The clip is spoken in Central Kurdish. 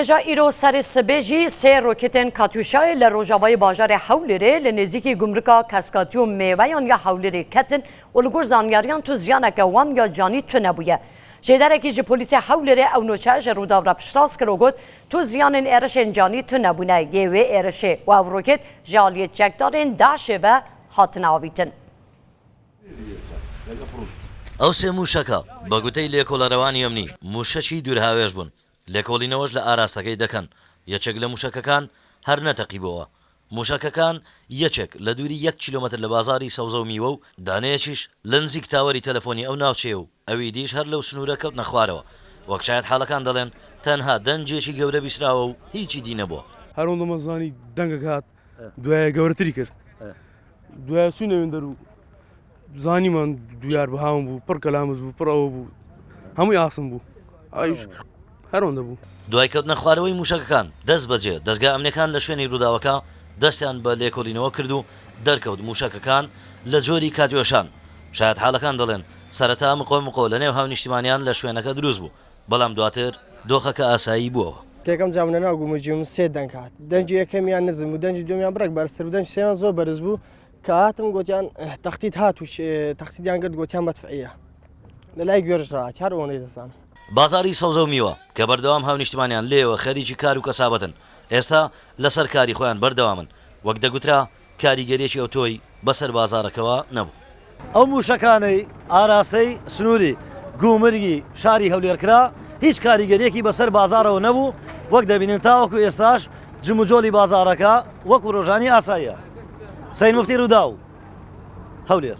Roja îro serê sibê jî sê roketên Katyûşayê li rojavayê bajarê Hewlêrê li nêzîkî gumrika Keskatî û Mêweyan ya Hewlêrê ketin û li gor zanyariyan tu ziyaneke wan ya canî tune bûye. Jêderekî ji polîsê Hewlêrê ew nûçe ji Rûdaw re piştrast kir û got, Tu ziyanên êrişên canî tune bûne yê wê êrişê û ew roket ji aliyê çekdarên DAIŞ'ê ve hatine avîtin. Ew sê mûşeka, bi gotey lêkolerewanî emnî, mûşekî dûrhawêj bûn. لێکۆڵینەوەش لە ئاراستەکەی دەکەن، یەکێک لە موشەکەکان هەر نەتەقیبۆوە. موشەکەکان یەکێک لە دووری یەک کیلۆمەتر لە بازاڕی سەوزە و میوە و دانەیەکیش لە نزیک تاوەری تەلەفۆنی ئەو ناوچەیە و ئەوی دیش هەر لەو سنوورە کەوتنە خوارەوە. وەک شایەتحاڵەکان دەڵێن تەنها دەنگێکی گەورە بیسراوە و هیچی دی نەبووە. هەر ئەوەندەمان زانی دەنگەک هات دوایە گەورەتری کرد دوایە چوینە وێندەر و زانیمان دویار بەهاون بوو پڕ کەلامز بوو پڕ ئەوە بوو هەمووی ئاسن بوو ئایش هەرۆندە بوو. دوای کەوتنە خوارەوەی مووشەکەکان، دەست بەجێ دەزگا ئەمنیەکان لە شوێنی رووداوەکە دەستیان بە لێکۆڵینەوە کرد و دەرکەوت مووشەکەکان لە جۆری کاتیۆشان. شایەتحاڵەکان دەڵێن، سەرەتا مقۆ مقۆ لەنێو هاونیشتیمانیان لە شوێنەکە دروست بوو، بەڵام دواتر دۆخەکە ئاسایی بووەوە. یەکەم جار منە ناو گومرگیم سێ دەنگ هات دەنگی یەکەمیان نزم بوو دەنگی دووەمیان بڕێک بەرزتر بوو دەنگی سێیان زۆر بەرز بوو کە هاتم گوتیان تەختیت هات و تەختیدیان کرد گوتیان مەدفعیە لە لای گوێرش ڕات هەر ئەوەندەی دەزانم. بازاڕی سەوزە و میوە کە بەردەوام هاونیشتمانیان لێیەوە خەریکی کار و کەسابەتن، ئێستا لەسەر کاری خۆیان بەردەوامن، وەک دەگوترا کاریگەرییەکی ئەوتۆی بەسەر بازاڕەکەوە نەبوو. ئەو مووشەکانەی ئاراستەی سنووری گومرگی شاری هەولێر کرا، هیچ کاریگەرییەکی بەسەر بازاڕەوە نەبوو، وەک دەبینن تاوەکو ئێستاش جموجۆڵی بازاڕەکە وەکو رۆژانی ئاساییە. سەید موفتی، رووداو، هەولێر.